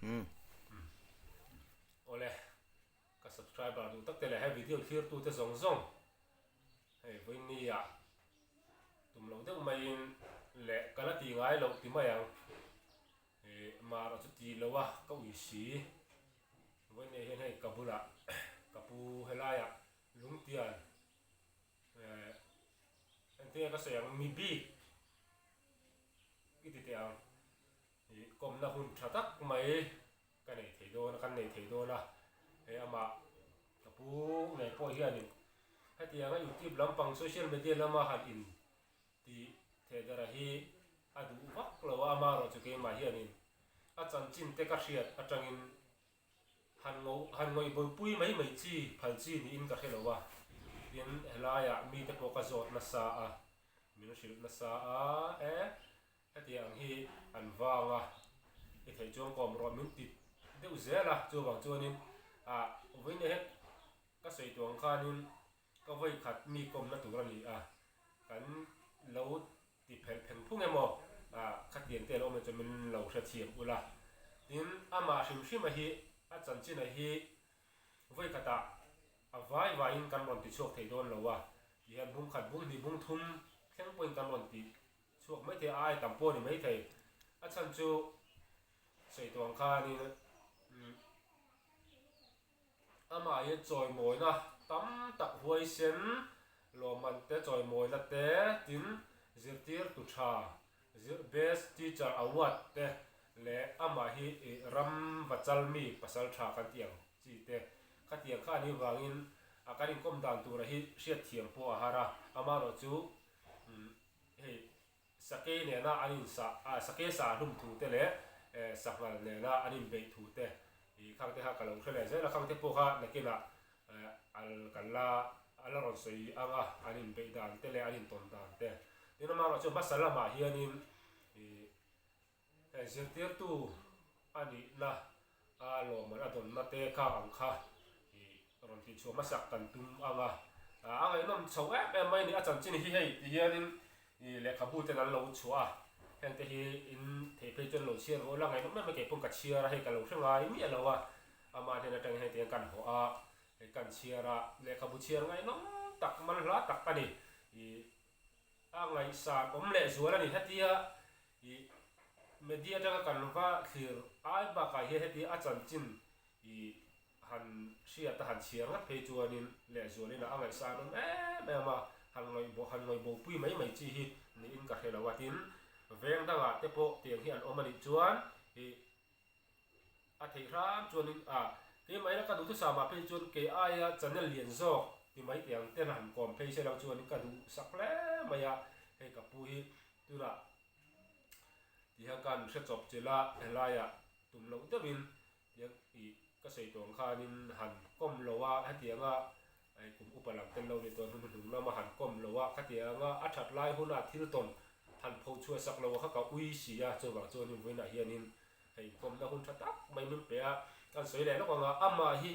Umm. Awle, ka subscriber duh tak te leh he video thlir tu te zawng zawng hei vawiin ah tum loh deuh maiin leh ka la ti ngai loh ti mai ang ih mar chu ti lo a ka ui si vawiin ah hian hei ka bulah ka pu helaiah lungtian eh engtin nge ka sawi ang mi bik i ti teh ang. Ih kawmna hun tha tak mai ka nei thei dawn a, kan nei thei dawn a, hei amah ka pu ngei pawh hianin hetianga youtube lampang social media lama han in tih theh dara hi a duh vak lo a, amaherawhchu keimah hianin a chanchin te ka hriat atangin Han ngo han ngawih bawipui mai mai chi phal chi niin ka hre lo a, tin helaiah mite pawh ka zawt nasa a, min hrilh nasa a, e hetiang ang hi an vang a, i theih chuan kawm rawh min ti deuh zel a, chuvang chuanin ah vawiin hian ka sawi tuang khanin ka vawi khat mi kawmna tur a ni a, kan lo Ti phelh pheng phung emaw ah khatiang te lo awm chu min lo hrethiam ula. Tin, amah hrim hrim a hi a chanchin a hi vawi khatah a vai vaiin kan rawn ti chhuak thei dawn lo a, ti hian bung khat bung hnih bung thum thleng pawhin kan rawn ti chhuak mai thei a, ai tam pawh a ni mai thei. A chhan chu sawi tawh ang khanin umm. Amah hian chawimawina tam tak huaisen lawmman te chawimawina te tin zirtirtu tha Best Teacher Award te leh amah hi ram va chal mi pasal tha kan tih ang chi te khatiang kha anih vangin a kan inkawm dan tura hi hriatthiam pawh a har a, amaherawhchu hei Sakei nena an insah ah sakei sa hlum thu te leh sanghal nena an inbeih thu te ih khang te kha ka lo hre leh zel a, khang te pawh kha nakinah al kan la a la rawn sawi ang a, an inbeih dan te leh an intawn dan te. Tin amaherawhchu hmasa lamah hianin ih Hei zirtirtu a nihna a lawmman a dawnna te kha ang kha ih rawn tih chhuah hmasak kan tum ang a, a ngaihnawm chho em em mai a ni. A chanchin hi hei ti hianin ih lehkhabu ten an lo chhuah a, heng te hi in theih phei chuan lo chhiar rawh la ngaihnawm em mai kei pawn ka chhiar a, hei ka lo hre ngai miah lo a, amah hnen atangin hei tiang kan hawh a, hei kan chhiar a, lehkhabu chhiar ngaihnawm tak man hla tak a ni. Ih a ngaihsan awm leh zual a ni. Hetia Ih media atanga kan va thlir ai bakah hian heti a chanchin ih han hriat a han chhiar ngat phei chuanin lehzualin a ngaihsan awm em em a, han ngaih han ngawihbopui mai mai chi hi niin ka hre lo a. Tin, veng dangah te pawh tiang hi an awm a nih chuan ih A theih hram chuanin a keimah ila ka duhthusam ah phei chuan kei aia channel lian zawk ti mai teh ang ten han kawm phei se lo chuanin ka duhsak hle mai a, hei ka pu hi tunah ti hian ka han hre chawp chilh a, helaiah tum loh deuhin tiang ih ka sawi tawh ang khanin han kawm lo a hetianga Hei kum upa lam tel lo ni chuan hun hnung lama han kawm lo a, khatianga a that lai huna thil tawn han pho chhuah sak lo a kha ka ui si a, chuvang chuanin vawiinah hianin hei inkawmna hun tha tak mai min pe a, kan sawi leh lawk ang a, amah hi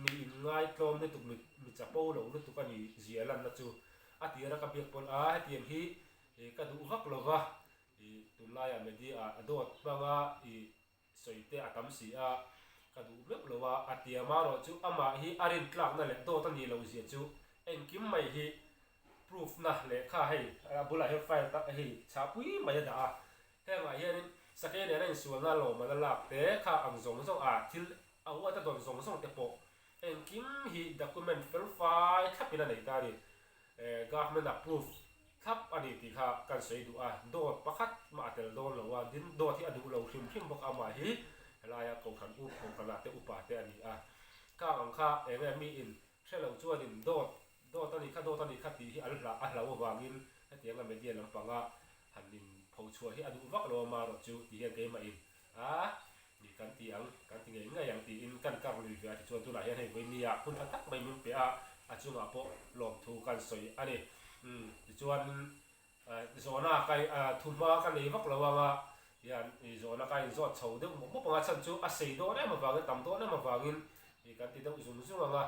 mi inngaitlawm lutuk, mi mi chapo lo lutuk a ni zia lanna chu a tira ka biak pawn a, hetiang hi ka duh vak lo va, ih tunlaiah media ah dawt hmanga ih Sawi te a tam si a, ka duh meuh lo a, a tia marawh chu amah hi a rintlakna leh dawt a nih loh zia chu engkim mai hi proof na lehkha hei a bulah hian file tak hei chhahpui mai a dah a, hengah hianin sakei nena insualna lawmman a lak te kha ang zawng zawng a thil a huat a dawn zawng zawng te pawh engkim hi document felfai thlapin a nei ta a ni. Government approve thlap a ni tih kha kan sawi duh a, dawt pakhat mah a tel dawn lo a, din dawt hi a duh lo hrim hrim bawk a, amah hi helaia kohhran up kohhranah te upa te a ni a, khang ang kha eng nge miin hre lo chuanin dawt dawt a nih kha dawt a nih kha tih hi an hla a hlau avangin hetianga media lampanga han in pho chhuah hi a duh vak lo a marawh chu ti hian keimahin A, ni kan ti ang, kan ti ngei ngei ang tiin kan kar lui ve a tichuan tunah hian hei vawinia hun tha tak mai min pe a, a chungah pawh lawmthu kan sawi a ni. Umm tichuan zawhna ka thuhma ka nei vak lo anga hian zawhna ka inzawt chho deuh mawp mawp anga chhan chu a sei dawn em avangin tam dawn em avangin kan ti deuh zung zung anga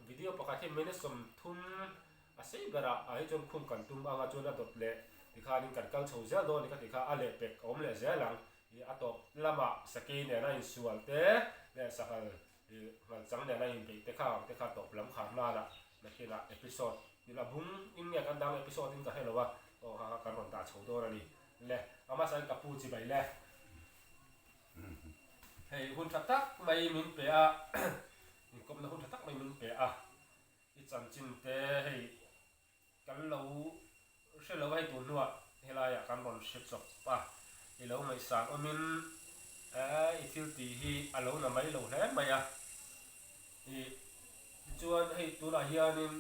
video pakhat hi minute 30 A sei berah ah hi chuan khum kan tum anga chuan a dawt leh tikhanin kan kal chho zel dawn ni ka ti kha a lehpek a awm leh zel ang. Ih a tawp lamah sakei nena insual te leh sanghal ih nghalchang nena inbeih te kha ang te kha tawp lam khar nana nakinah episode ila bung in nge kan dang episode in ka hre lo a, aw kha kha kan rawn dah chho dawn a ni. Le a hmasa in ka pu chi bai le. Hei hun tha tak mai min pe a, inkawmna hun tha tak mai min pe a, i chanchin te hei Kan lo hre lo a hei tun hnuah helaiah kan rawn hre chawp a, i lo ngaihsan awmin i thil tih hi a lo na mai lo hle mai a. I tichuan hei tunah hianin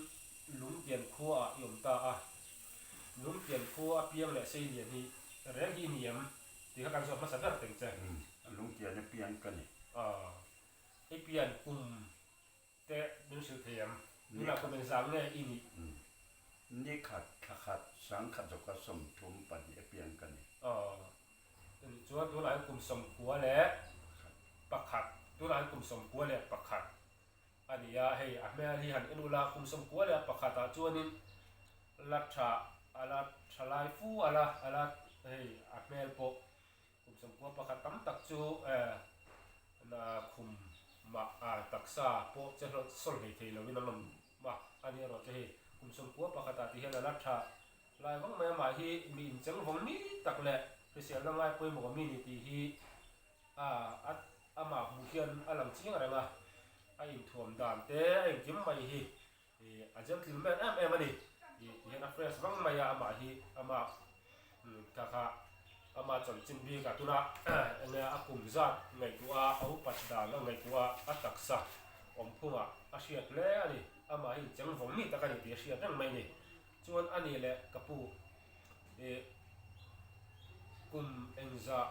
Lungtian khuaah i awm ta a, Lungtian khua a piang leh Seilian hi reng hi i ni em tih kha kan zawt hmasa ber teng che. Lungtian a piang ka ni. I pian kum Te min hrilh thei em? Tunah kum engzah nge i nih? Ni khat, thla khat, sang khat zawka 32 apiang ka ni. Aw, anih chuan tunah hian kum 91, tunah hian kum 91 a ni a, hei a hmel hi han en ula, kum 91 ah chuanin la tha, a la tha lai fu a la, a la hei a hmel pawh Kum 91 tam tak chu na khum mah a taksa pawh che hlawh sawl hlei thei loin an awm a, a ni erawh che hei kum 91 ah ti hian a la tha lai vang mai a, mah hi mi incheng vawng mi tak leh hriselna ngai pawimawh mi ni tih hi a amah hmuh hian a lang chiang reng a, a inthuam dan te a engkim mai hi A gentleman em em a ni tih hian a fresh vang mai a, amah hi amah kha kha ama chanchin bik ah tuna enge a kum zat ngaihtuah a, a upat dan a ngaihtuah a, a taksa awmphung ah a hriat hle a ni, amah hi cheng vawng mi tak a ni tih a hriat reng mai a ni. Chuan a ni leh ka pu ih kum engzah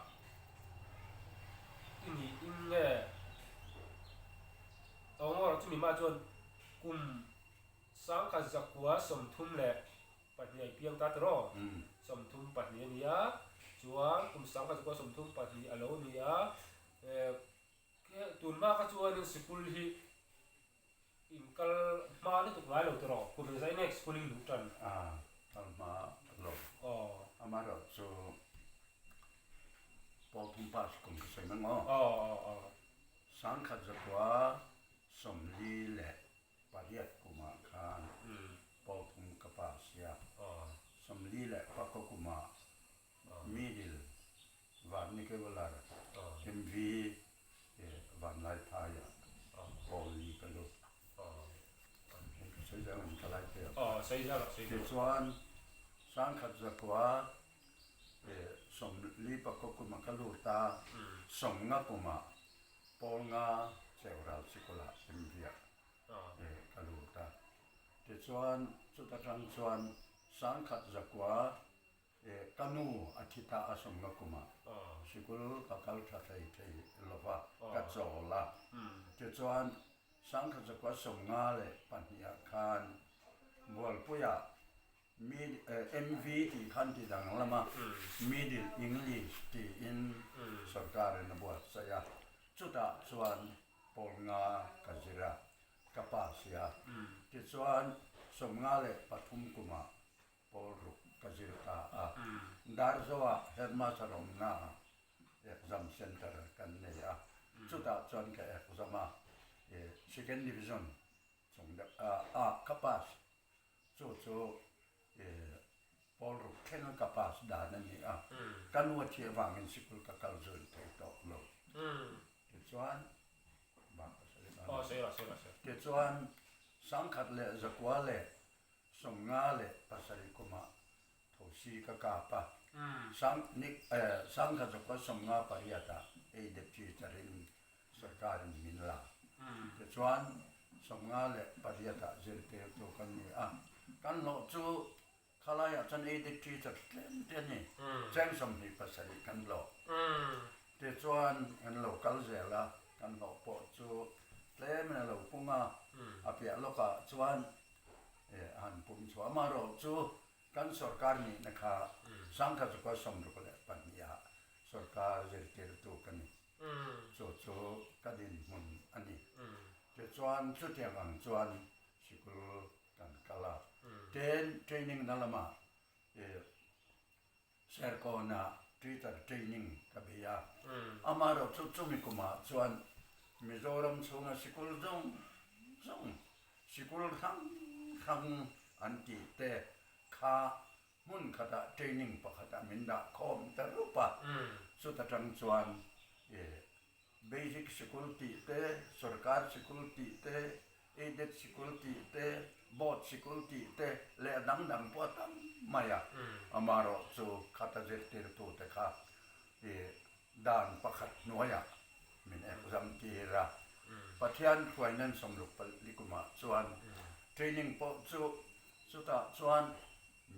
i nih in nge awng erawh chumi hma chuan kum 1932 i piang ta tiraw? 32 a ni a, chuan kum 1932 a lo ni a, tun hma kha chuanin sikul hi In kal hma lutuk ngai lo tiraw? Kum engzah in nge school in luh tan? A, kal hma lo. Aw. Amaherawh chu pawl thum pass kum ka sawi mang aw. Aw, aw, aw. 1948 kumah khan pawl thum ka pass a. Aw. 44 kumah middle Vernacular MV Vanlaiphaiah pawl ni ka lut. Ka sawi zel ang ka lai thei ang. Tichuan 1944 kuma ka lut a, 50 kumah pawl nga Cheural sikulah MV-ah ka lut a. Tichuan chuta tang chuan 1900 Ka nu a thi ta a sawmna kumah sikul ka kal tha thei thei lo va, ka chawl a. Tichuan 1952 khan Bualpuiah MV tih khan ti danglam a, Middle English tiin sorkarin a buatsaih a, chutah chuan pawl nga ka zir a, ka pass a. Tichuan 53 kumah Pawl ruk ka zir ta a, Darzoah headmaster awmna exam centre kan nei a, chutah chuan ka exam a, second division chung deuh ah ka pass, chu chu pawl ruk thlenga ka pass dan a ni a, ka nu a thih avangin sikul ka kal zui thei tawh lo. Tichuan, bak ka sawi dan. Tichuan, 1997 kumah thosi ka kap a, 1958 ah ADEP teacher in sorkarin min la. Tichuan 58 ah zirtirtu kan ni a, kan hlawh chu khalaiah chuan ADEP teacher tlem te a ni, cheng 27 kan hlawh. Tichuan kan lo kal zel a, kan hlawh pawh chu tlemin a lo pung a, a piah lawkah chuan han pum chhuah amaherawh chu kan sorkar nihna kha 1962 ah sorkar zirtirtu ka ni. Chu chu ka dinhmun a ni. Tichuan chutiang ang chuan sikul kan kal a, ten training na lamah Serkawnah. Teacher training ka bei a. Amaherawhchu chumi kumah chuan Mizoram chhunga sikul zawng zawng, sikul hrang hrang an tih te kha hmun khatah training pakhatah min dah khawm ta rup a. Chuta tang chuan Basic sikul tih te, sorkar sikul tih te, aided sikul tih te, board sikul tih te leh a dang dang pawh a tam mai a. Amaherawhchu khata zirtirtute kha dan pakhat hnuaiah min exam tir a. Pathian hruainan sawmruk pali kumah chuan training pawh chu chutah chuan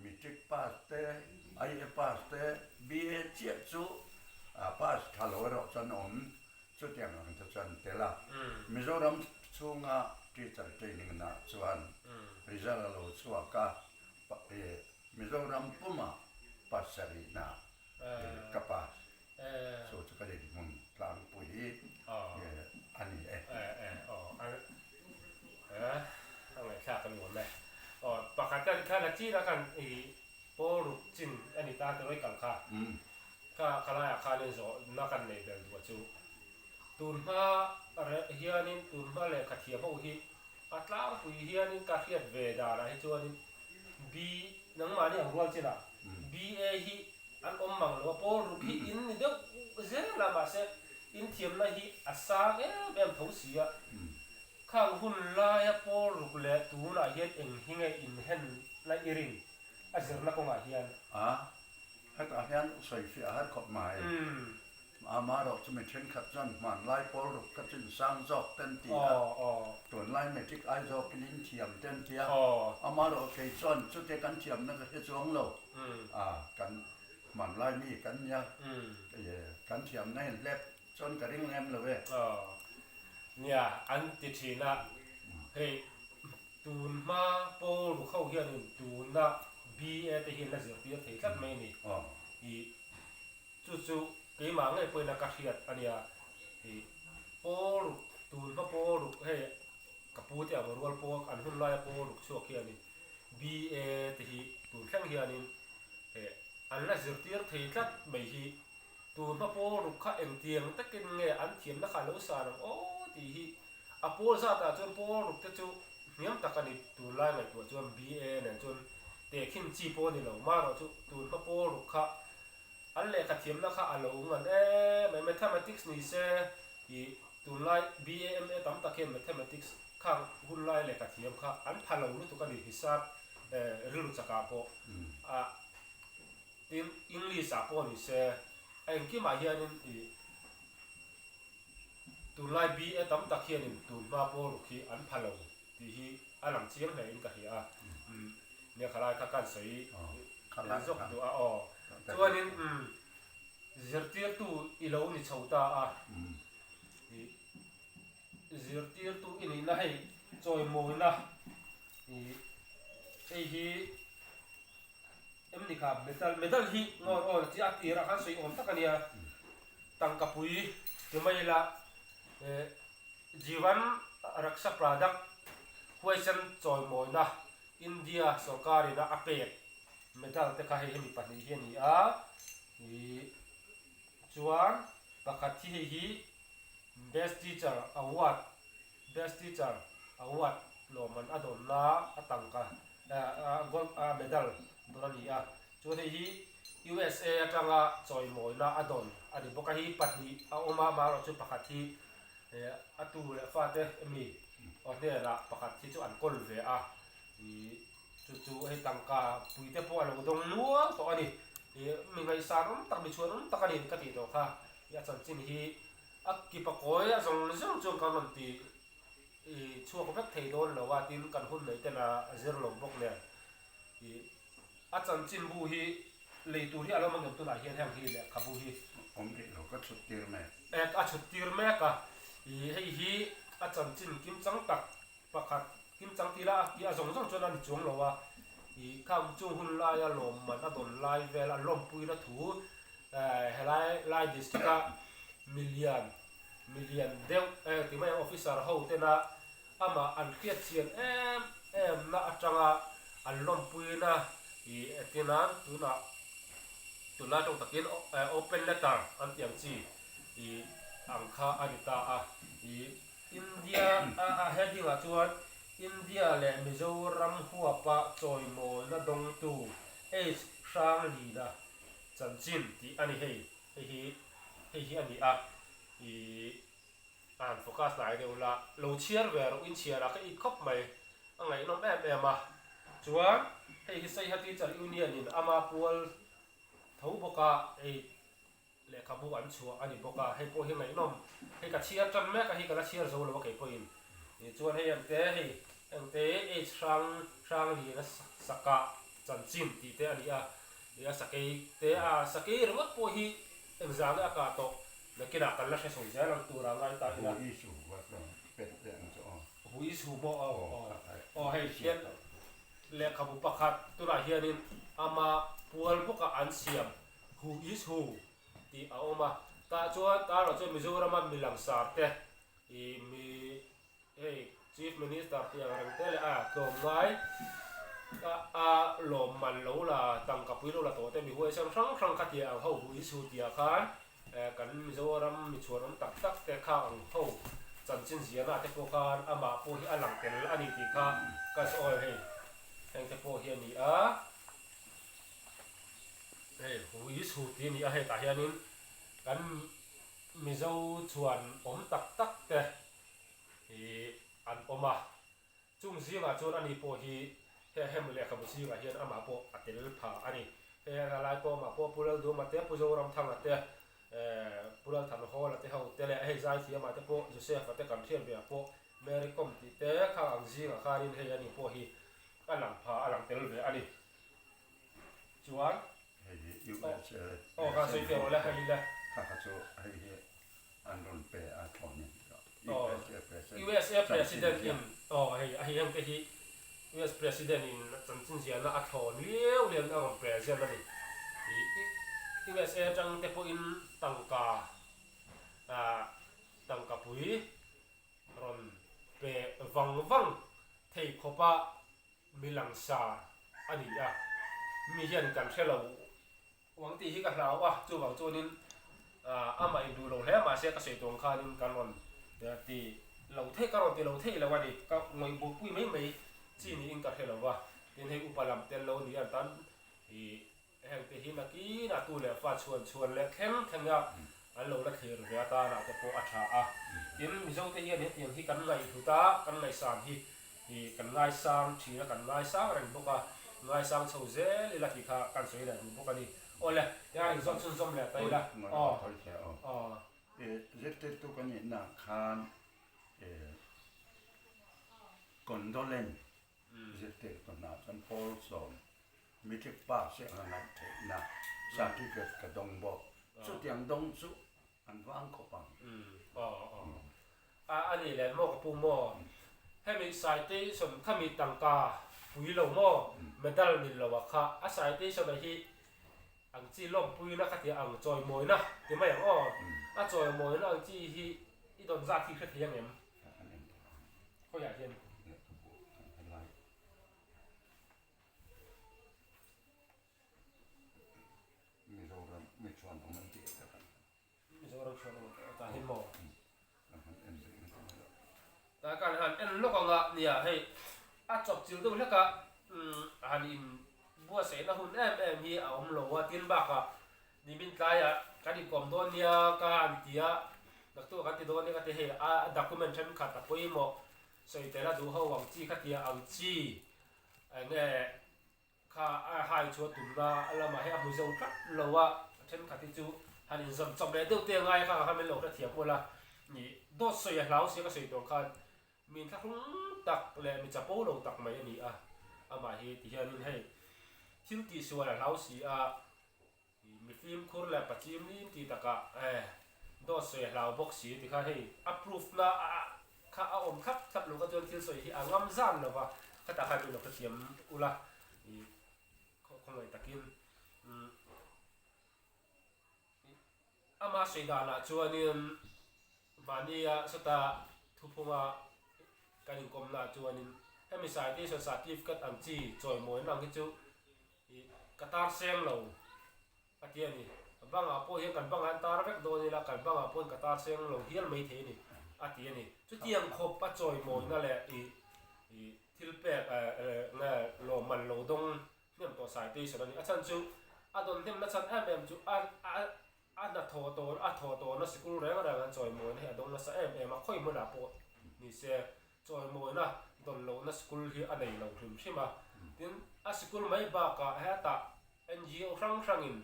Matric pass te, IA pass te, BA chiah chu pass tha lo erawh chuan awm chutiang ang te chuan tel a. Mizoram chhunga teacher training nah chuan result a lo chhuak a, Mizoram puma pasarih nah ka pass. Chu chu ka dinhmun tlangpui hi a ni e. A ngaihthlak a nuam e. Aw pakhat a khan a chin a khan i pawl ruk chin a ni ta tawh i kal kha. Kha khalaiah khanin zawhna kan nei ber duh a chu. Tun hma hianin tun hma lehkha thiam ho hi a tlangpui hianin ka hriat ve danah hi chuanin B nangmahni ang rual chinah BA hi An awm mang lo a, pawl ruk hi in ni deuh zel a, mahse in thiamna hi a sang em em tho si a. Khang hun laia pawl ruk leh tunah hian eng hi nge in hen na i rin a zirna kawngah hian? A, hetah hian sawifiah har khawp mai. Amaherawh chu mi thenkhat chuan hmanlai pawl ruk ka chin sang zawk te an ti a, tunlai matric ai zawkin in thiam te an ti a, amaherawh kei chuan chute kan thiamna ka hre chuang lo, a kan hmanlai mi kan nia, kan thiamna in hlep chuan ka ring lem lo e. Nia, an ti thin a, hei tun hma pawl ruk ho hianin tuna BA te hian la zirtir thei tlat mai a ni. I Chu chu keimah ngei pawhin a ka hriat a nia. Ih pawl ruk, tun hma pawl ruk hei ka pu te ang rual pawh an hun laia pawl ruk chhuak hianin BA te hi tun thleng hianin eh an la zirtir thei tlat mai hi tun hma pawl ruk kha engtiang takin nge an thiamna kha a lo san ang aw tih hi a pawl zatah chuan pawl ruk te chu hniam tak a ni tunlai ngaihtuah chuan BA nen chuan tehkhin chi pawh a ni lo marawh chu tun hma pawl ruk kha An lehkha thiamna kha a lo ngan em mai. Mathematics ni se i tunlai BAMA tam tak hian mathematics khang hunlai lehkha thiam kha an pha lo lutuk a ni hisap rilru chakah pawh a tin English ah pawh ni se a engkimah hianin i tunlai BA tam tak hianin tunhma pawh ruk hi an pha lo tih hi a lang chiang hle in ka hria a nia khalai kha kan sawi zawk duh a aw chuanin zirtirtu i lo ni chho ta a zirtirtu i nihna hei chawimawina hei hi em ni kha medal medal hi ngawr aw chi a tirah khan sawi awm tak a nia tangka pui ti mai ila Jeevan Raksha Pradak huaisen chawimawina India sorkarina a pek medal te kha hei hemi pahnih hi a ni a, ih chuan pakhat hi hei hi Best Teacher Award Best Teacher Award lawmman a dawnna a tangka gold medal dawn a ni a, chuan hei hi USA atanga chawimawina a dawn a ni bawk a, hei pahnih a awm a, amaherawhchu pakhat hi A tu leh fate mi aw hnenah pakhat hi chu an kawl ve a, ih chu chu hei tangka pui te pawh a lo dawng nual tawh a ni. Ih mi ngaihsan awm tak, mi chhuan awm tak a ni ka tih tawh kha. Ih a chanchin hi a kipa kawi a zawng zawng chuan kan rawn ti ih chhuak vek thei dawn lo a, tin kan hun nei ten a zir lo bawk nen. Ih a chanchin bu hi lei tur hi a lo mangem tunah hian heng hi lehkhabu hi. Awm rih lo ka chhut tir mek. Ek a chhut tir mek a, ih hei hi a chanchin kimchang tak pakhat kimchang tih lah a zawng zawng chuan a ni chuang lo a, ih khang chung hun laia lawmman a dawn lai vel a lawmpuina thu eh helai lai district a milian milian deuh eh ti mai ang officer ho tena amah an hriat chian em em na atanga an lawmpuina ih entir nan tunah. Tunlai tawng takin open letter an tih ang chi ih ang kha a ni ta a. Ih India a heading ah chuan India leh Mizoram huapa chawimawlna dawngtu H Hranglina chanchin tih a ni hei. Hei hi hei hi a ni a. Ih a han focus hnai deuh la, lo chhiar ve rawh inchhiar ah ka it khawp mai. A ngaihnawm em em a. Chuan hei hi Saiha Teacher Union in ama pual tho bawk a, hei lehkhabu an chhuah a ni bawk a, hei pawh hi ngaihnawm. Hei ka chhiar tan mek a hi ka la chhiar zo lo a kei pawhin. Chuan hei engte hei engte H hrang hrang lian a sakah chanchin tih te a ni a, a sakei te a sakei ringawt pawh hi engzah nge a kah tawh nakinah kan la hre chho zel ang tura ngai ta ila. Pet leh ang chu aw. Hui su maw aw aw aw hei hian lehkhabu pakhat tunah hianin ama pual bawka an siam Who is Who tih a awm a, tah chuan tah erawh chuan Mizorama mi langsar te ih mi hei Chief Minister tih ang reng te leh a tlawmngai a a lawmman lo la tangka pui lo la tawh te mi huaisen hrang hrang kha tih ang ho Who is Who tih ah khan Kan Mizoram mi chhuanawm tak tak te kha ang ho chanchin ziahna te pawh khan amah pawh hi a lang tel a ni tih kha ka sawi hei heng te pawh hi a ni a, hei hu is hu tih a ni a hetah hianin kan Mizo chhuanawm tak tak te hi an awm a. Chung zingah chuan ani pawh hi he hem lehkhabu zingah hian amah pawh a tel pha a ni. He a lai pawh amah pawh Pu Lalduama te, Pu Zoramthanga te, Pu Lalthanhawla te ho te leh hei Zaithiama te pawh Joseph-a te kan hriat ve ah pawh Mary Kom tih te khang ang zingah khanin hei ani pawh hi a lang pha a lang tel ve a ni. Chuan. Hei hi USA Aw kha sawi fiah rawh le hei le. Kha kha chu hei hi an rawn pe a thawn in USA President USA President in aw hei a hei heng te hi US President in chanchin ziahna a thlawn liau lian a rawn present a ni. USA atang te pawhin tangka tangka pui rawn pe vang vang thei khawpa Mi langsar a ni a, mi hian kan hre lo uang tih hi ka hlau a, chuvang chuanin amah in duh lo hle mahse ka sawi tuang khanin kan rawn ti lo thei ka rawn ti lo thei lo a ni, ka ngawih buaipui mai mai chi niin ka hre lo va, tin hei upa lam tel lo ni an tan ih Heng te hi nakinah tu leh fa chhuan chhuan leh thleng thleng a an lo la thlir ve atanah te pawh a tha a. Tin, Mizo te hian hetiang hi kan ngaihhlut a, kan ngaihsan hi kan ngaisang thin a, kan ngaisang reng bawk a, ngaisang chho zel ila tih kha kan sawi leh duh bawk a ni. Awle, tiang inzawm chhunzawm leh ta ila. Aw. Aw. Zirtirtu ka nihna khan condolence zirtirtu hna chuan pawl sawm Matric pass hi a ngaih theihna certificate ka dawng bawk. Chutiang dawng chu an vang khawp ang. A a nih leh maw ka pu maw? Hemi citation khami tangka pui lo maw medal ni lo a kha a citation a hi ang chi lawmpuina kha tia ang chawimawina ti mai ang aw. A chawimawina ang chi hi i dawn zat hi hre thei ang em? Khawiah hian? Mizoram mi chuan awm an tih tak ang. Mizoram chuan awm ta hi maw? Kan han en rih ang chu. Ta kan han en lawk anga nia hei a chawp chil deuh hlek a han in buatsaihna hun em em hi a awm lo a tin bakah nimin tlaiah kan inkawm dawn nia ka han ti a naktuk kan ti dawn nia ka ti hei a document thenkhat a pawimawh sawi tel a duh ho ang chi kha tia ang chi Enge kha a hai chu a tumna a lamah hian a hmu zo tlat lo a, thenkhat hi chu han inzawm chawp leh deuh te a ngai a kha min lo hrethiam pawh la ni dawt sawi a hlau sia ka sawi tur khan mi inthlahrung tak leh mi chapo lo tak mai a ni a, amah hi ti hianin hei thil tihsual a hlau si a. Mi fimkhur leh pachim lim tih takah eh dawt sawi a hlau bawk si ti kha hei a proof na kha a awm thlap thlap lo kha chuan thil sawi hi a ngam zan lo va khatah khan min lo hrethiam ula i khawngaih takin ama sawi danah chuanin mahnia sawta thuphunga kan inkawmna chuanin hemi citation certificate ang chi chawimawina ang hi chu I ka tar seng lo a A ti a ni. Bangah pawh hian kan bangah hian tar vek dawn ila, kan bangah pawhin ka tar seng lo hial mai thei a ni, a ti a ni. Chutiang khawp a chawimawina leh i i thil pek nge lawmman lo dawng hnem tawh citation a ni. A chhan chu a dawn hnemna chhan em em chu a a a hnathawh tawn a thawh tawna sikul reng reng an chawimawina hi a dawng nasa em em a, khawi hmunah pawh ni se chawimawina dawn lohna sikul hi a nei lo hrim hrim a. Tin, a sikul mai bakah hetah NGO hrang hrangin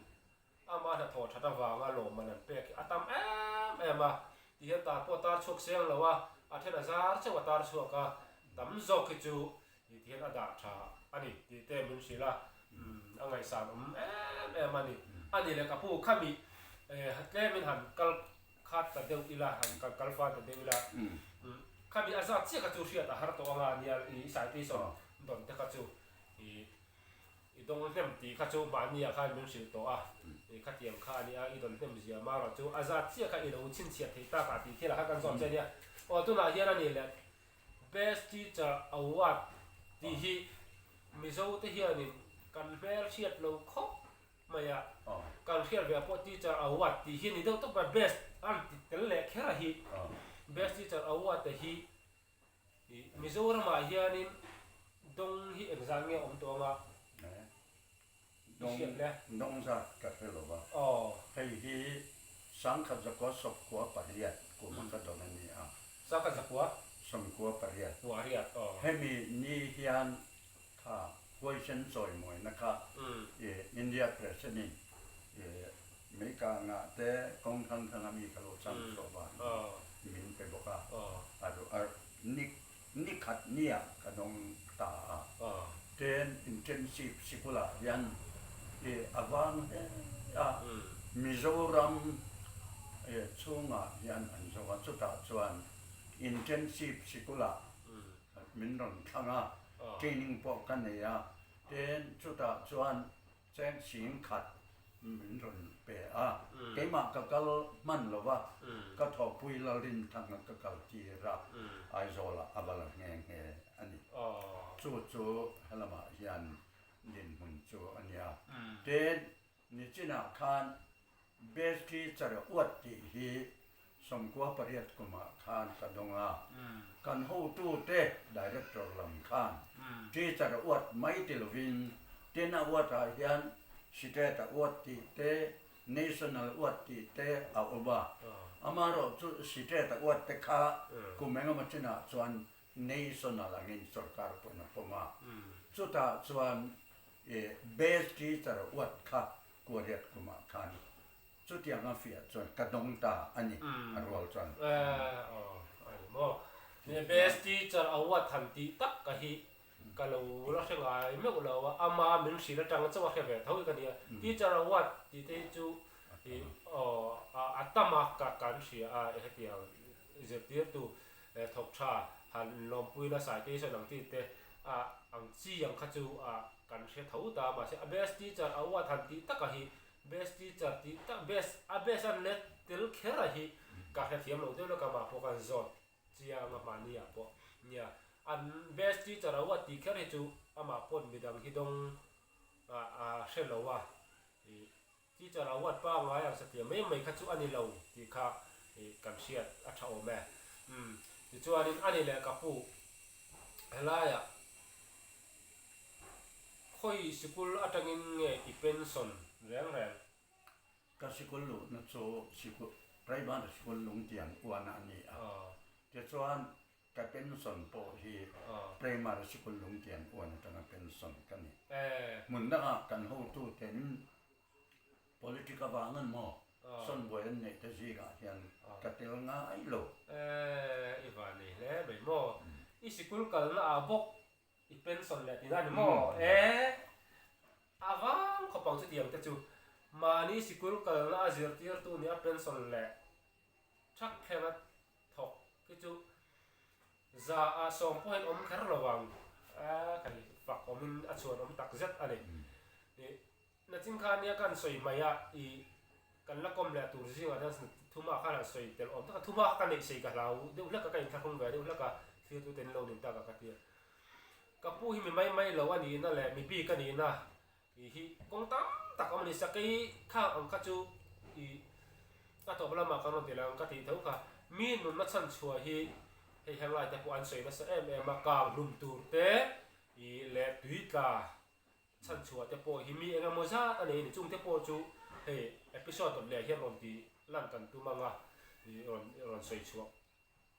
ama hnathawh that avanga lawmman an pek hi a tam em em a, ti hian tar pawh tar chhuak seng lo a, a then a zar chauh a tar chhuak a, tam zawk hi chu ti hian a dah tha a ni tih te min hrilh a, a ngaihsan awm em em a ni. A ni leh ka pu khami tlemin han kal khat ta deuh ila, han kal kal fal ta deuh ila, khami a zat chiah kha chu hriat a har tawh anga nia i citation dawn te kha chu i I dawng hnem tih kha chu mahniah khan min hrilh tawh a, i khatiang kha a nia, i dawn hnem zia marawh chu a zat chiah kha i lo chhinchhiah thei tak ah tih thilah kha kan zawt che a nia. Aw tunah hian a nih leh Best Teacher Award tih hi Mizo te hianin kan hmel hriat lo khawp mai a, kan hriat ve ah pawh Teacher Award tih hi a ni deuh tawp mai, Best an ti tel leh kher a hi, Best Teacher Award te hi Mizoramah hianin dawng hi engzah nge awm tawh anga i hriat le? Dawng zat ka hre lo va. Hei hi sangkhat zakua sawmkua pariat kuma ka dawn a ni a. Sangkhat zakua? Sawmkua pariat. Pariat, aw. Hemi ni hian kha huaisen chawimawina kha India President-in Meikangah te kawng hrang hranga mi ka lo chang chhuah vangin min pe bawk a, a ni ni khat nia ka dawng ta a. Ten intensive sikulah hian i a vang hle a, Mizoram chhungah hian an zo a, chutah chuan intensive sikulah min rawn thlang a, training pawh ka nei a, ten chutah chuan Cheng sing khat min rawn pe a, keimah ka kal hman lo va, ka thawhpui Lalrinthanga ka kal tir a, Aizawlah a va la nghe nghe a ni. Chu chu helamah hian dinhmun chu a nia. Tin, nichinah khan Best Teacher uat tih hi 98 kumah khan ka dawng a, kan hotute Director lam khan Teacher uat mai ti lovin tin a uatah hian State a uat tih te, National uat tih te a awm a, amaherawh chu State a uat te kha kum engemaw chinah chuan National angin sorkar pawhin a pawm a, chutah chuan Best Teacher uat kha kuariat kumah khan Chutiang a fiah chuan ka dawng ta a ni, a rual chuan. Aw, a ni maw? Ni Best Teacher Award han tih tak ka hi ka lo la hre ngai meuh lo a, ama min hrilh atang chauh a hre ve tho hi ka nia. Teacher Award tih te hi chu ih aw a tam a ka kan hria a, hetiang zirtirtu thawk tha han lawmpuina citation ang tih te a ang chi ang kha chu a kan hre tho ta a, mahse a Best Teacher Award han tih taka hi Best teacher tih tak best a best an let tel kher a hi ka hrethiam lo deuh lawk a mah pawh kan zawt chiang a mahni ah pawh nia an best teacher a uat tih kher hi chu amah pawn midang hi dawng a a hre lo a ih teacher a uat pangngai ang satliah mai mai kha chu a ni lo tih kha ih kan hriat a tha awm e umm tichuanin ani leh ka pu helaiah Khawi sikul atangin nge i pension reng reng? Ka sikul luhna chu sikul primary sikul lungtiang uana a ni a, tichuan ka pension pawh hi primary sikul lungtiang uan atanga pension ka ni. Hmun dangah kan hotuten Politic avang an maw? Sawnbuai an neih te zingah hian ka tel ngai lo. I van nei hle mai maw? I sikul kalna ah bawk I pension leh tihna a ni maw? E, a vang khawp ang chutiang te chu. Mahni sikul kalna a zirtirtu nih a pension leh thak thlenga thawk khi chu za ah sawm pawhin awm kher lo vang. E, khai fak awmin a chhuan awm tak zet a ni. Nachin kha nia kan sawi mai a, i kan la kawm leh tur zingah hian thuma khan han sawi tel awm tak a, thuma kha ka neih sei ka hlau deuh hlek a, ka inthlahrung ve deuh hlek a, thlir tute in lo nin tak a ka ti a. Ka pu hi mi mai mai lo a nihna leh mi bik a nihna tih hi kawng tam tak awm a ni. Sakei khang ang kha chu ih a tawp lamah kan rawn ti lang ka tih tho kha. Mi nunna chhan chhuah hi hei henglai te pawh an sawi nasa em em a, kang hlum tur te ih leh tui tla chhan chhuah te pawh hi mi eng emaw zat a nei a ni. Chung te pawh chu hei episode awm leh hian rawn ti lan kan tum ang a, ih rawn rawn sawi chhuah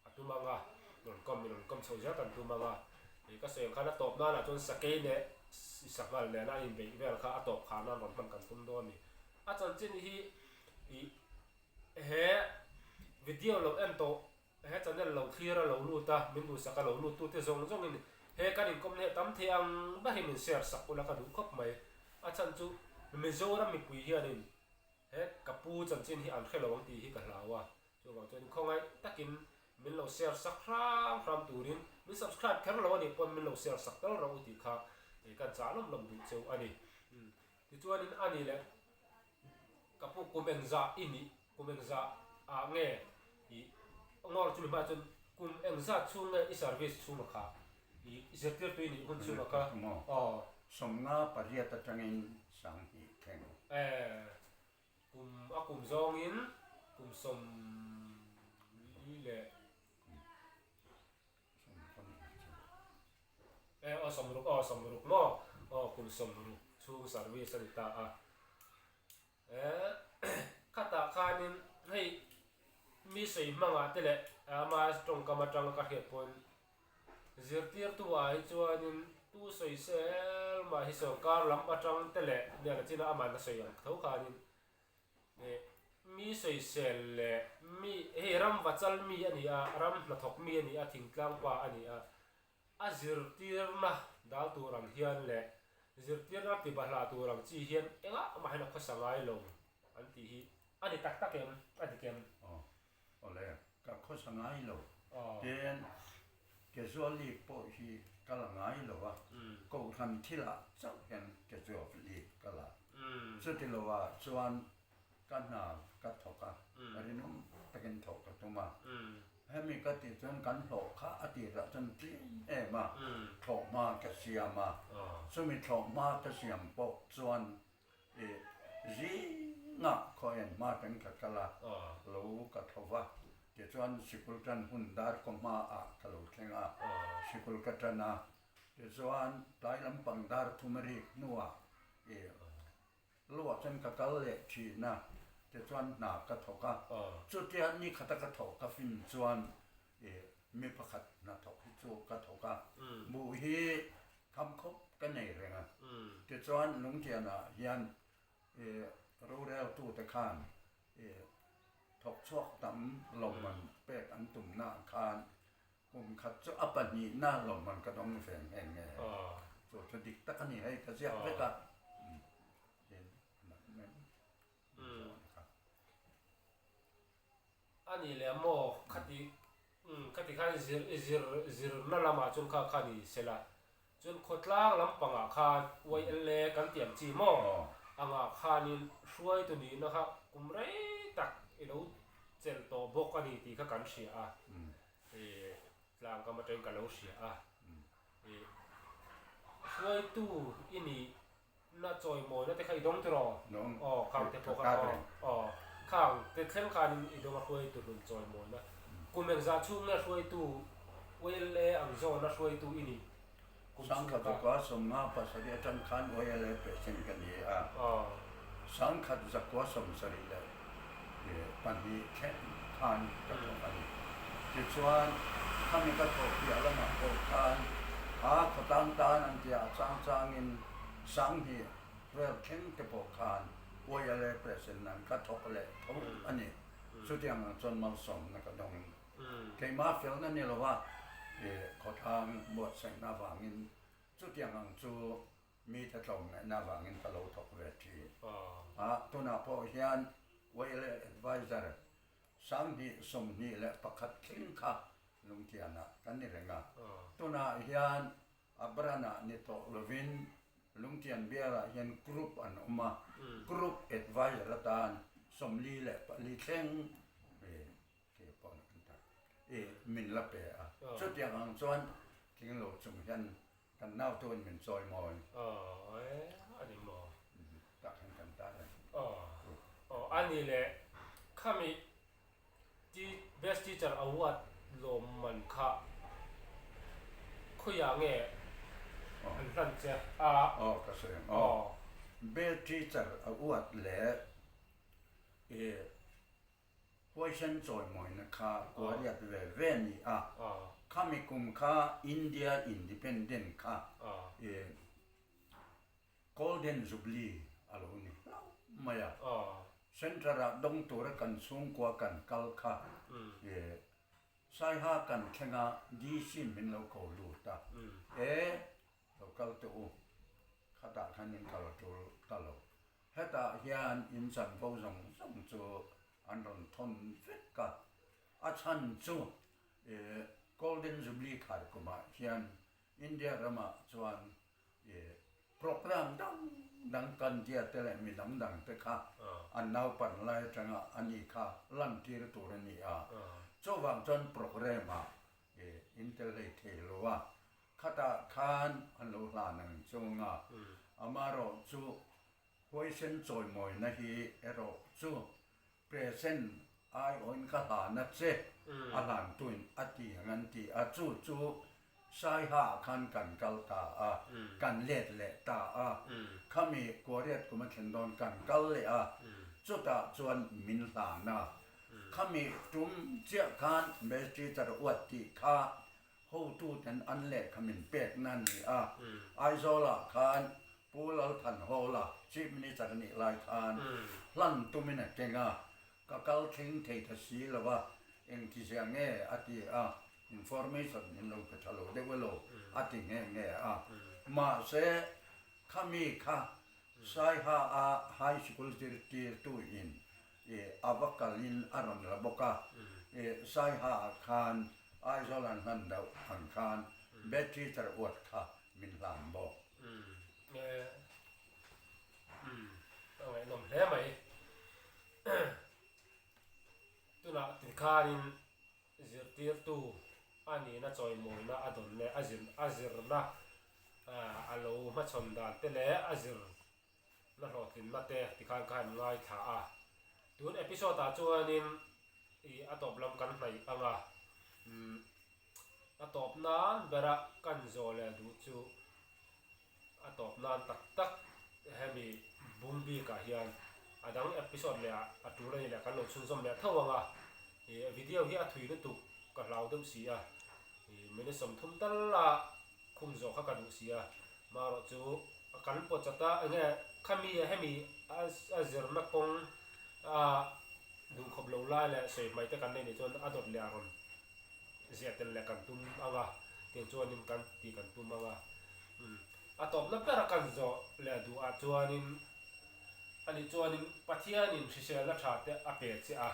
a tum ang a, rawn kawm rawn kawm chho zel kan tum ang a. Ih ka sawi ang khan a tawp nanah chuan sakei leh sanghal nena a inbeih vel kha a tawp khar nan rawn hman kan tum dawn a ni. A chanchin hi ih he video lo en tawh He channel lo thlir a lo lut a, min duhsak a lo lut tute zawng zawngin he kan inkawm leh tam thei ang ber hi min share sak ula ka duh khawp mai. A chhan chu Mizoram mipui hianin he ka pu chanchin hi an hre lo ang tih hi ka hlau a, chuvang chuan khawngaih takin min lo share sak hram hram turin min subscribe kher lo a nih pawn min lo share sak tal rawh u tih kha kan chah lawm lawm duh cheu a ni. Tichuanin a ni leh Ka pu kum engzah i nih, kum engzah ah nge i ngawr chumi hmaiah chuan kum engzah chhung nge i service chhung a kha i zirtirtu i nih hun chhung a kha aw. Sawmnga pariat atangin sanghnih thleng. E, kum a kum zawngin kum sawm leh. E aw sawmruk aw sawmruk maw aw kum sawmruk chhung service a ni ta a e khatah khanin hei mi sawi hmangah te leh ama tawngkam atanga ka hriat pawn zirtirtu ah hi chuanin tu sawi sel mah hi sawrkar lam atang te leh nia chin a aman a sawi ang tho khanin Ih mi sawisel leh mi hei ram vachal mi a ni a, ram hnathawk mi a ni a, thingtlang pa a ni a, a zirtirna dal tur ang hian leh zirtirna ti bahlah tur ang chi hian engah mahin a khawsa ngai lo an tih hi a ni tak tak em? A dik em? Aw, awle, ka khawsa ngai lo. Tin, casual leave pawh hi ka la ngai lo a, kohhran thilah chauh hian casual leave ka la. Chuti lovah chuan ka hna ka thawk a, rinawm takin thawh ka tum a. Hemi ka tih chuan kan hlawh kha a tirah chuan tlem em a, thlawh hma ka siam a. Chumi thlawh hma ka siam pawh chuan ih zingah khawian hma teng ka kal a, lo ka tho va. Tichuan sikul tan hun dar kaw hmaah ka lo thleng a, sikul ka tan a. Tichuan tlai lampang dar thum a rik hnuah i luah chuan ka kal leh thin a, tichuan hna ka thawk a. Chutia ni khata ka thawh ka fin chuan i mi pakhat hna thawk hi chu ka thawk a, buh hi kham khawp ka nei reng a. Tichuan Lungtianah hian i roreltute khan i thawk chhuak tam lawmman pek an tumnaah khan Kum khat chu a pahnihna lawmman ka dawng ve nghe nghe. Chu thu dik tak a ni hei ka ziak vek a. Tin a nat mai zawh a ni kha. A nih leh maw khati khati khan zir zir zirna lamah chuan kha kha ni sela chuan khawtlang lampangah khan YLA kan tih ang chi maw angah khanin hruaitu nihna kha kum rei tak i lo chelh tawh bawk a ni tih kha kan hria a. Ih tlang kam atangin ka lo hria a, ih hruaitu i nih na chawimawina te kha i dawng tiraw? Aw khang te pawh kha aw aw khang te thleng khanin i dawng a hruaitu hlun chawimawina kum engzah chhung nge hruaitu YLA ang zawna hruaitu i nih kum chhung kha. Sangkhat zakua sawmnga pasarih atang khan YLA president ka ni a, sangkhat zakua sawmsarih leh pahnih thleng khan ka thawk a ni. Tichuan, khami ka thawh piah lamah pawh khan a khawtlang tan an tia a chang changin sanghnih vel thleng te pawh khan YLA president an ka thawk leh tho a ni. Chutiang ang chuan malsawmna ka dawng. Keimah felna ni lova khawtlang buatsaihna avangin chutiang ang chu mite tlawmngaihna avangin ka lo thawk ve thin a. Tunah pawh hian YLA Adviser 2021 thleng kha Lungtianah kan ni reng a. Tunah hian a branah ni tawh lovin Lungtian bialah hian group an awm a, group adviser atan 44 thleng Khi pawh na kan tar i min la pe a. Chutiang ang chuan tling lo chung hian kan nau tuin min chawi mawi. Aw e a ni maw? Tak hian kan. a ni leh khami Best Teacher Award lawmman kha khawiah nge an hlan che a? Aw ka sawi ang aw. Best Teacher Award leh huaisen chawimawina kha kuariat ve ve a ni a. Khami kum kha India Independent kha Golden Jubilee a lo ni hlauh mai a. Centre-ah dawng tura kan chhungkua kan kal kha Saiha kan thleng a, DC min lo ko lut a, E, lo kal teh u, khatah khan in kal tul ta lo. Hetah hian in chanvo zawng zawng chu an rawn thawn vek a, a chhan chu Golden Jubilee khar kumah hian India ramah chuan Program dang dang kan tia te leh mi dang dang te kha an naupan lai atanga a ni kha lantir tur a ni a. Chuvang chuan program ah in tel hlei thei lo a, khatah khan an lo hlan ang chung a, amaherawh chu huaisen chawimawina hi erawh chu Present aiawhin ka hlan a che, a hlantuin a ti ang an ti a, chu chu Saiha ah khan kan kal ta a, kan let leh ta a, khami Kuariat kum a thlen dawn kan kal leh a, chutah chuan min hlan a, khami tum chiah khan Best Teacher uat tih kha Hotuten an lehkha min pekna a ni a, Aizawlah khan Pu Lalthanhawla Chief Minister a nih lai khan hlan tumin a keng a, ka kal thleng thei ta si lo a, engtizia nge a ti a, information min lo pe tha lo deuh elo a ti nghe nghe a. Mahse, khami kha Saiha a High School zirtirtu in a va kalin a rawn la bawk a, Saiha ah khan Aizawl an hlan deuh ang khan battery tar uat kha min hlan bawk. A ngaihnawm hle mai. Tunah tikhanin zirtirtu a nihna chawimawina a dawn leh a zirna a lo hmachhawn dan te leh a zir na hlawhtlinna te tikhan ka han ngaithla a, tun episode ah chuanin ih a tawp lam kan hnaih ang a, umm a tawp nan bera kan zawh leh duh chu a tawp nan tak tak hemi bung bik ah hian a dang episode leh ah a tul a ni leh kan lo chhunzawm leh tho ang a, ih video hi a thui lutuk ka hlau deuh si a, ih minute 30 tal a Khum zawh kha ka duh si a, marawh chu kan pawt chat a, enge khami hemi a zirna kawng a duhkhawp lo lai leh sawi hmai te kan nei nih chuan a dawt leh a rawn ziah tel leh kan tum ang a, tiang chuanin kan tih kan tum ang a, a tawpna ber a kan zawh leh duh ah chuanin anih chuanin Pathianin hriselna tha te a pe che a,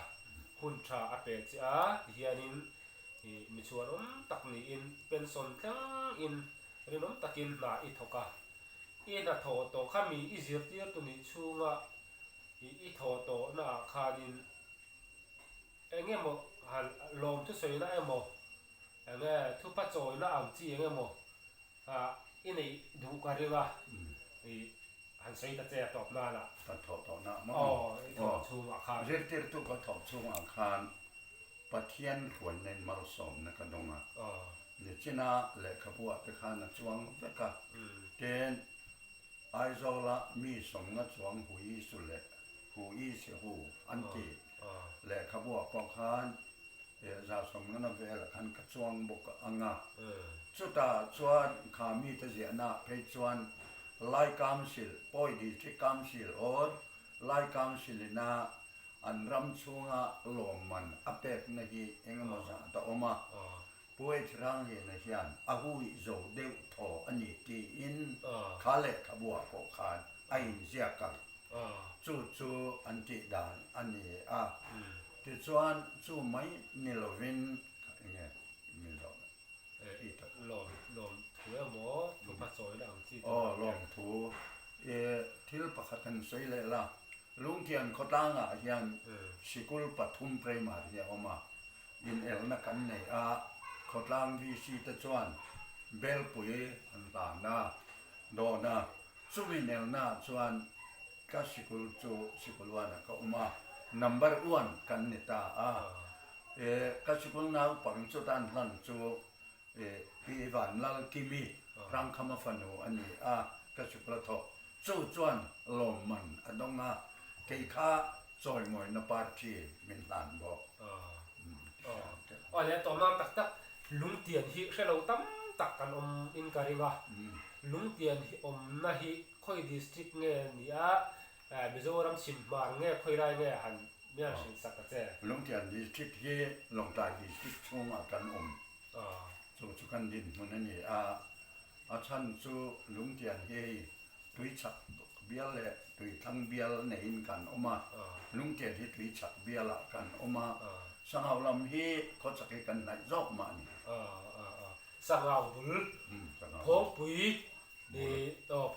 hun tha a pe che a tihianin I mi chhuanawm tak niin pension thleng in rinawm takin hna i thawk a. I hnathawh tawh kha mi i zirtirtu nih chhunga i i thawh tawhna ah khanin eng emaw han lawm thusawina emaw enge thupa chawina ang chi eng emaw ah i neih duh ka ring a i han sawi ta che a tawp nanah. Ka thawh tawhna maw? Aw i thawh chhungah khan. Zirtirtu ka thawh chhungah khan Pathian hruaina in malsawmna ka dawng a, nichina lehkhabu ah te khan a chuang vek a, tin Aizawla mi sawmnga chuang hu i su leh hu i si hu an ti lehkhabu ah pawh khan 150 na velah khan ka chuang bawk ang a, chutah chuan kha mite ziahna ah phei chuan Lai Council, Pawi District Council or Lai Council ina An ram chhunga lawmman a pekna hi eng emaw zat a awm a, Pu H. Rangliana hian a hui zo deuh thaw a ni tiin kha lehkhabuah pawh khan a inziak ang. Chu chu an tih dan a ni a. Tichuan chu mai ni lovin eng nge min zawh leh? Lawm thu emaw thupa chawina ang chi te. Aw lawmthu i thil pakhat han sawi leh la. Lungtian khawtlangah hian sikul pathum primary hi a awm a, inelna kan nei a, khawtlang VC te chuan belpui an hlan a, dawn a, chumi inelnaah chuan ka sikul chu sikul uanah ka awm a. Number one kan ni ta a. Ka sikul naupang chuta an hlan chu Pi Vanlalkimi Hrangkhama fanu a ni a, ka sikul a thawk. Chu chuan lawmman a dawng a, kei kha chawimawina party min hlan bawk. Aw le, tawm nan tak tak lungtian hi hre lo tam tak kan awm in ka ring a. Lungtian hi awmna hi khawi district nge ni a, Mizoram chhim hmar nge khawi lai nge han mian hrilh sak ta che. Lungtian district hi Lawngtlai district chhungah kan awm. Chu chu kan dinhmun a ni a, a chhan chu Lungtian hi hei Tuichhak bial leh Tuithlang bial neiin kan awm a, Lungtian hi Tuichhak bialah kan awm a, Sangau lam hi khawchhak hi kan hnaih zawk mah a ni. Sangau bul Phawngpui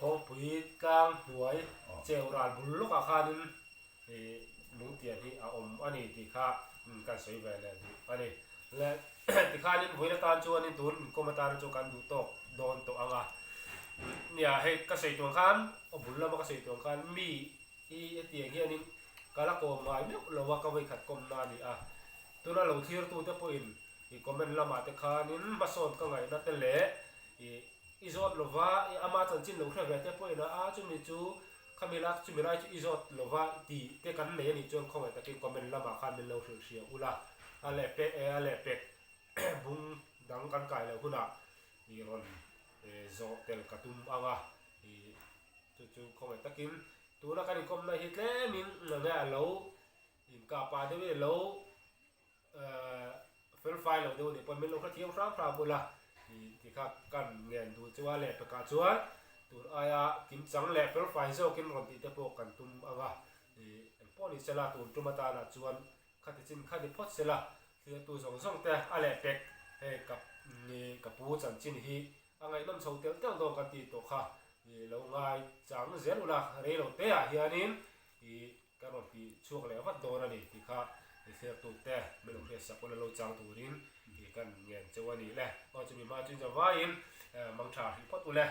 Phawngpui tlang hnuai cheu ral bul lawkah khanin Lungtian hi a awm a ni tih kha kan sawi ve leh duh a ni. Le tikhanin vawiin atan chuanin tun inkawm atana chu kan duh tawk dawn tawh ang a. Nia hei ka sawi tuang khan a bul lama ka sawi tuang khan mi i hetiang hianin ka la kawm ngai meuh lo a ka vawikhat kawmna a ni a. Tuna lo thirtute pawhin i comment lamah te khanin hmasawn ka ngaihna te leh i i zawt lova i ama chanchin lo hre ve te pawhin a chumi chu Khami lak chumi lai chu i zawt lova tih te kan nei a nih chuan khawngaih takin comment lamah khan min lo hrilh hria ula, a leh pek e a leh pek bung dang kan kai loh hunah i rawn zawh tel ka tum ang a, i chu chu khawngaih takin tuna kan inkawmna hi tlemin nge a lo inkahpah deuhin a lo Fel fai lo deuh nih pawn min lo hrethiam hram hram ula ti kha kan ngen duh chu a lehpekah chuan tun aia kimchang leh fel fai zawkin rawn tih te pawh kan tum ang a, engpawh ni sela tun tum atanah chuan khati chin kha ni phawt sela thliartu zawng zawng te a lehpek hei ka ka pu chanchin hi a ngaihnawm chho telh telh dawn kan tih tawh kha lo ngai chang zel ula rei lo te ah hianin Ka rawn ti chhuak leh vat dawn a ni tih kha i thlertu te min lo hriatsak ula lo chang turin i kan ngen cheu a ni le. Aw chumi hma chu inzawm vaiin mangtha hrih phawt ule.